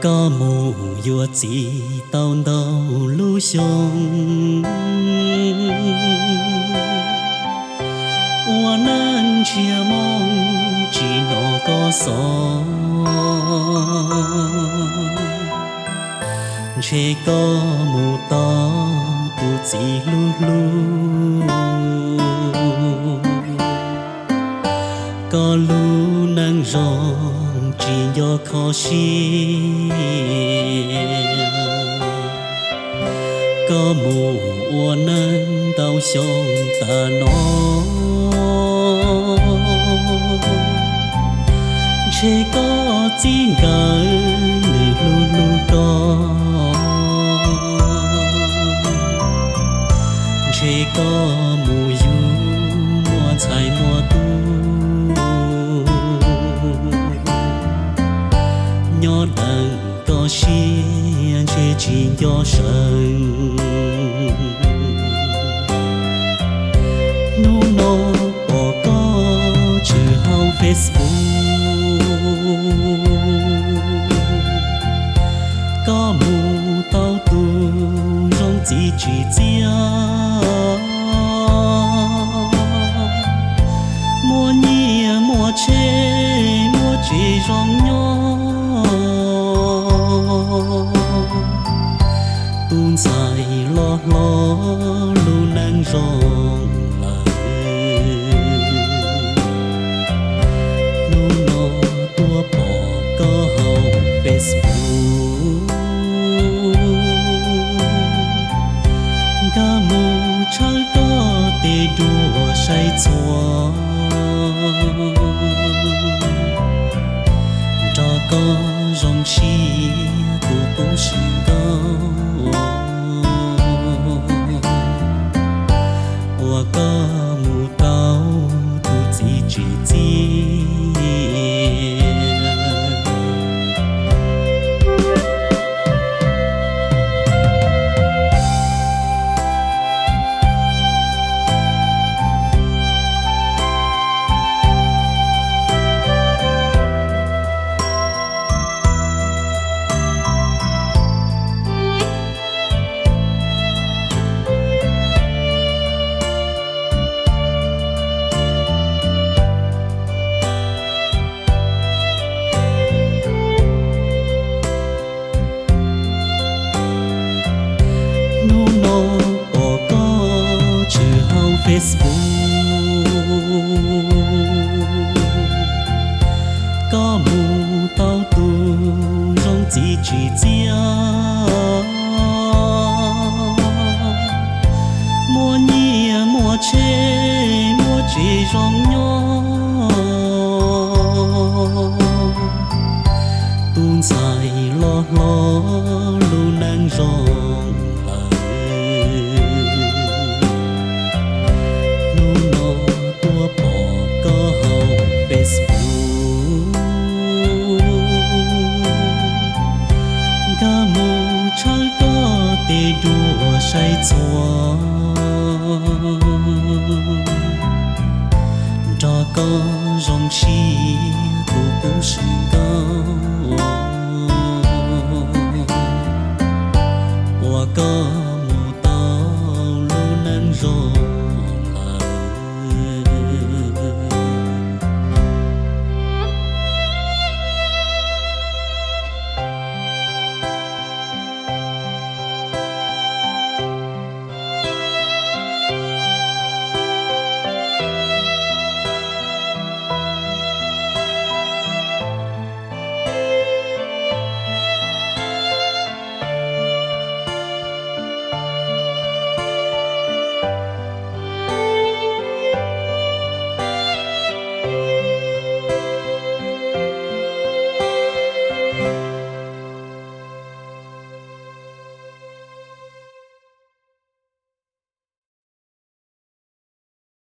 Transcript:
Koj mus yuav txiv tau ntau lub xyoo, ua neej ntsiag moo tsis hnov koj xov. Ntshe koj mus tau tus txiv hlub hlub, koj lub neej zoo tsis nco kho siab. Koj mus ua neej ntau xyoo tas no, ntshe koj txij nkawm nws hlub hlub koj. Ntshe koj mus yug muaj ntxhais muaj tub, nyob deev koj siab ntshe tsis nco seev. Hnub no pom koj tshwm hauv Facebook, koj mus tau tus zoo txiv tsis txiaj, muaj nyiaj muaj tsheb muaj tsev zoo nyob, tus ntxhais los hlob lub neej zoo lawm. Hnub no tuaj pom koj hauv Facebook, nkag mus tshawb koj tes duav saib txhua, nrog koj zoo siab tus qub sim nkauj, uas koj mus tau tus txiv tsis txiaj. Hnub no pom koj tshwm hauv Facebook, koj mus tau tus zoo txiv tsis txiaj, muaj nyiaj muaj tsheb muaj tsev zoo nyob, tus ntxhais los hlob lub neej zoo lawm. Hnub no tuaj pom koj hauv Facebook, nkag mus tshawb koj tes duav saib txhua, nrog koj zoo siab tus qub sim nkauj, uas koj mus tau lub neej zoo